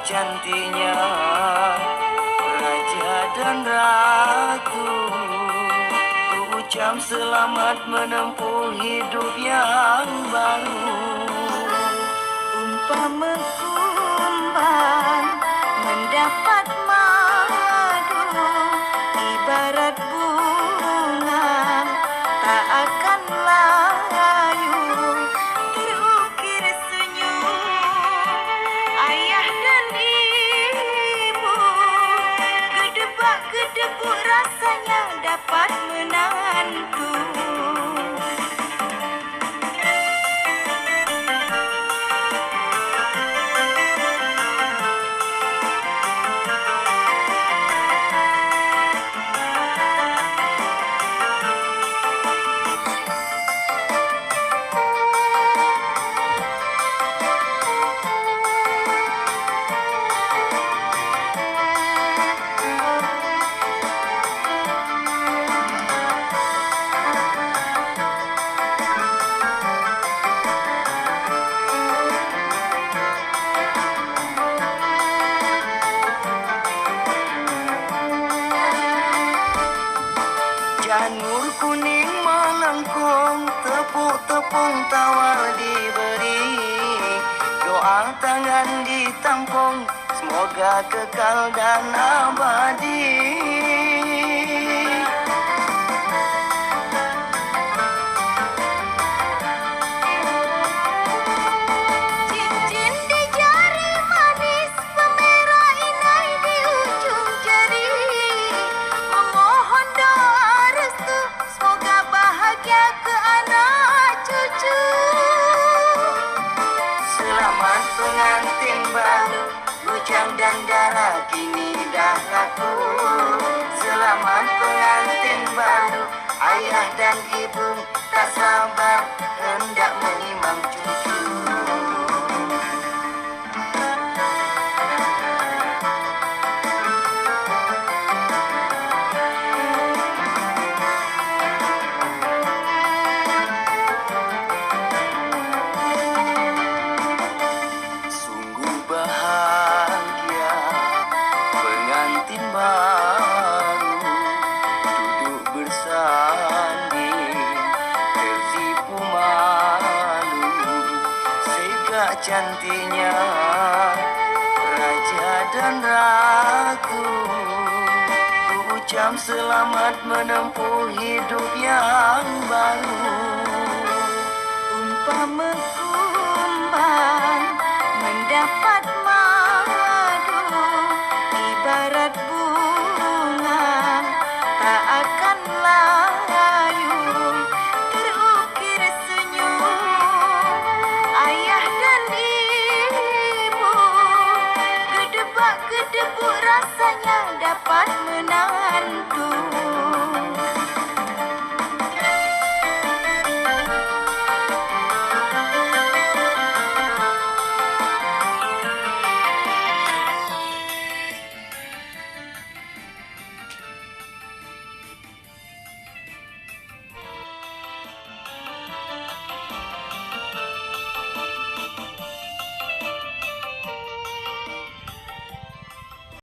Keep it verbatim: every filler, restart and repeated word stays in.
Cantiknya raja dan ratu, ku ucap selamat menempuh hidup yang baru. Umpama kumbang mendapat madu, ibarat bunga tak akan layu, terukir senyum ayah dan ibu, gedebak-gedebuk rasanya dapat menantu. Janur kuning melengkung, tepuk tepung tawar diberi, doa tangan ditampung, semoga kekal dan abadi. Cincin di jari manis, pemerah inai di ujung jari, memohon doa restu, semoga bahagia keu anak cucu. Selamat pengantin baru, bujang dan dara kini dah laku. Selamat pengantin baru, ayah dan ibu tak sabar hendak menimang cucu. Sungguh bahagia pengantin baru, duduk bersanding tersipu malu, segak cantiknya raja dan ratu. Ku ucap selamat menempuh hidup yang baru. Umpama kumbang mendapat madu, ibarat bunga tak akan layu, terukir senyum ayah dan ibu, gedebak-gedebuk rasanya dapat